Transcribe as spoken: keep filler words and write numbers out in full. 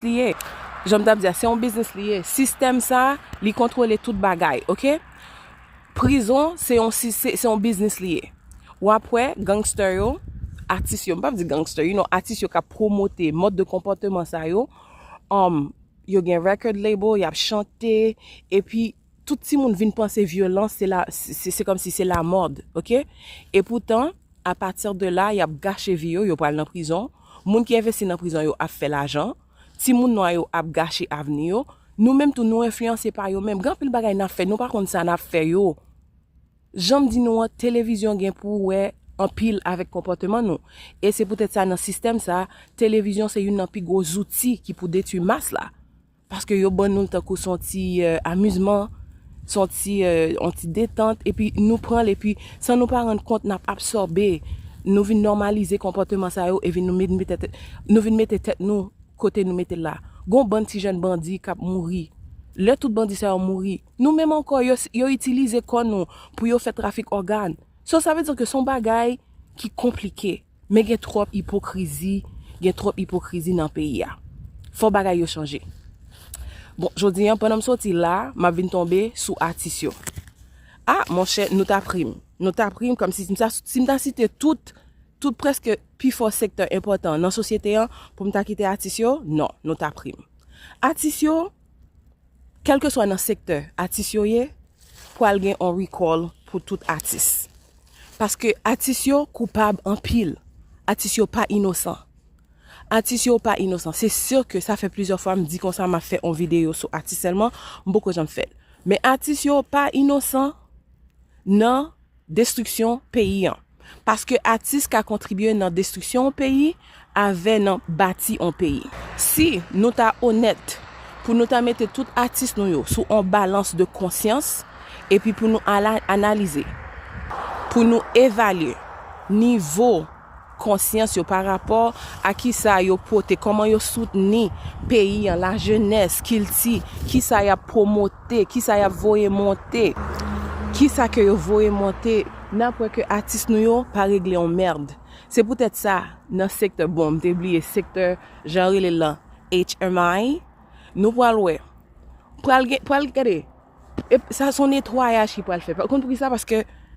li ye. Jan m t ap di a, se yon biznis li ye. Sistèm sa, li kontwole tout bagay, oke? Prizon, se yon, si- se, se yon biznis li ye. W ap wè, gangster yo, atis yo, m p ap di gangster, you know, atis yo k ap pwomote mòd de konpòteman sa yo, um, yo gen record label, y ap chante, epi tout timoun vin panse vyolans, se la, se, se kòmsi se lamòd, oke? E poutan, apati de la, y ap gache vi yo, yo pral nan prizon. Moun ki envesti nan prizon yo ap fè lajan. Timoun nwa yo ap gache avni yo. Nou menm tou, nou enfliyanse pa yo menm. Gen anpil bagay n ap fè, nou pa konn sa n ap fè yo. Jan m di nou an, televizyon gen pou wè anpil avèk konpòteman nou. E se poutèt sa, nan sistèm sa, televizyon se youn nan pi gwo zouti ki pou detwi mas la. Paske yo ban nou l tankou se yon ti, euh, amizman, se yon ti, euh, yon ti detant, epi nou pran l, epi san nou pa rann kont, n ap absòbe, nou vin nòmalize konpòteman sa yo, epi nou met, mete tèt, nou vin mete tèt nou kote nou mete l la. Gon bann ti jèn bandi k ap mouri. Lè tout bandi sa yo mouri, nou menm ankò, yo, yo itilize kò nou pou yo fè trafik ògàn. So, sa vle di ke se yon bagay ki konplike. Men gen twòp ipokrizi, gen twòp ipokrizi nan peyi a. Fò bagay yo chanje. Bon, jodi an, pandan m soti la, m ap vin tonbe sou atis yo. A, monchè, nou ta pri m. Nou ta pri m, kòmsi si m ta, si m ta site tout, tout prèske pi fò sektè enpòtan nan sosyete an, pou m ta kite atis yo, non, nou ta pri m. Atis yo, kèlkeswa nan sektè atis yo ye, pral gen on recall pou tout atis. Paske atis yo koupab anpil. Atis yo pa inosan. Atis yo pa inosan. Se si ke sa fè plizyè fwa m di konsa m ap fè on videyo sou atis sèlman, m poko janm fè l. Men atis yo pa inosan nan destriksyon peyi an. Paske atis ka kontribye nan destriksyon yon peyi avè nan bati yon peyi. Si nou ta onèt pou nou ta mete tout atis nou yo sou yon balans de konsyans, epi pou nou ala- analize, pou nou evalye nivo konsyans yo pa rapò a kisa yo pote, kòman yo soutni peyi an, lajenès, kilti, kisa y ap pwomote, kisa y ap voye monte, kisa ke yo voye monte. N ap wè ke atis nou yo pa regle yon mèd. Se poutèt sa, nan sektè, bon, m te bliye sektè, jan yo rele l lan, H M I, nou pral wè. Pral gen, pral gade. E sa se yon netwayaj ki pral fèt. Ou konn poukisa? Paske